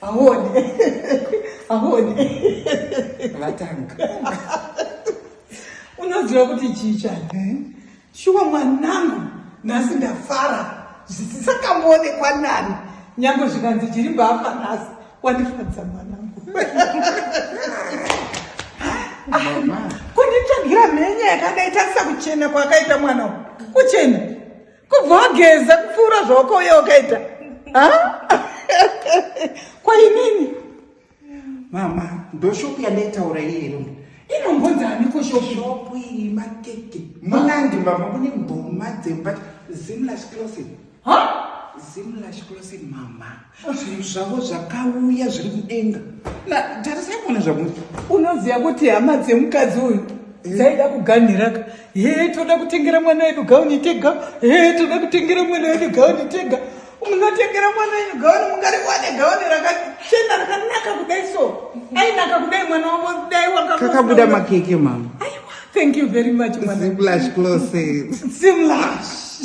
Hauoni, hauoni. Vatanga. Unoziva kuti chii chani? Shuwa mwanangu, nhasi ndafara zvisisakamboonekwa nani. Nyange zvikanzi chirimba afa nhasi, wandifadza mwanangu. Mama. Kunditsvagira mhenya yakadai, tarisa kuchena kwakaita mwana uyu. Kuchena. Kubva wageza kupfuura zvawakauya wakaita. Kwainini? Mama, ndoshopu yandaitaura iye ino. Inombonzi aniko shopu? Shopu iyi makeke. Munandi mama mune mboma dzemba Zimlash Closet. Ha? Zimlash Closet mama. Zvinhu zvavo zvakauya zviri mudenga. Na tarisai kuona zvamuri. Unoziva kuti hama dzemukadzi uyu dzaida kuganhiraka. He, toda kutengera mwana wedu gauni tega. He, toda kutengera mwana wedu gauni tega. Munotengera mwana wenyu gauni, mungariwane gauni rakachena rakanaka kudai so. Ainaka kudai mwana wavo dai waka. Kakabuda makeke mama. Aiwa, thank you very much mwana. Zimlash Closet. Zimlash.